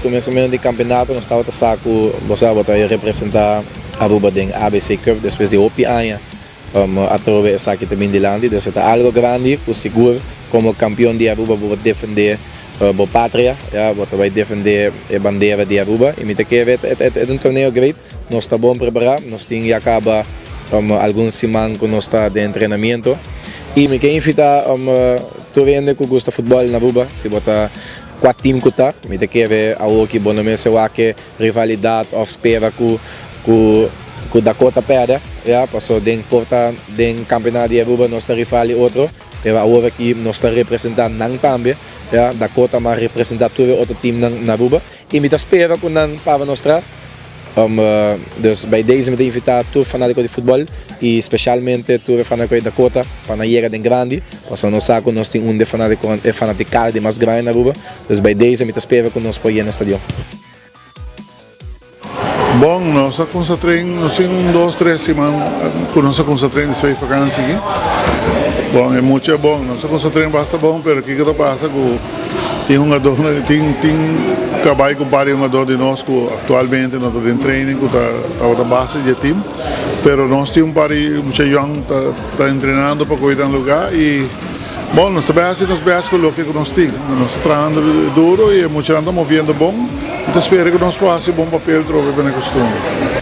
comienzo di campeonato nos tabata sa cu bo sa bo ta representa Aruba den ABC Cup despues di hopi aña atrobe esaki ta bin dilanti. Dus e ta algo grandi cu sigur como campeon di Aruba bo por defende bo patria, ya, bo ta bay defende e bandera di Aruba y mi ta kere e ta un torneo great. Nos ta bon prepara, nos tin ya caba algun siman cu nos ta den entrenamiento y mi ke invita tur hende cu gusta futbol na Aruba, si bo ta cua team cu ta, mi ta kere awoki bo no mester wak e rivalidad of spera cu cu cu Dakota perde, ya, paso den por ta den campeonato di Aruba nos ta rival di otro. Pero awor aki nos ta representa nan tambe, ya, Dakota mas representa tur e otro teamnan na Aruba y mi ta spera cu nan para nos tras. Dus bij deze mi ta invita tur fanatico di futbol y specialmente tur e fanatico di Dakota pa nan yega den grandi, pasobra nos sa cu nos tin un di e fanaticada di mas grandi na Aruba. Dus bij deze mi ta spera cu nos por yena stadion. Bon, nos a cuminsa train, nos tin un dos, tres siman cu nos a cuminsa train despues di vakantie aki. Bon, e mucha bon, nos a cuminsa train basta bon, pero kico ta pasa cu tin hungador, tin tin cabay cu un par di hungador di nos cu actualmente no ta den training cu ta tabata base di e team, pero nos tin un par di mucha yong ta ta entrenando pa coge nan lugar y Bon, nos ta bay haci nos best cu loke cu nos tin. Nos ta trahando duro y e muchanan ta moviendo bon. Mi ta spera cu nos por haci bon papel trobe bene costumber.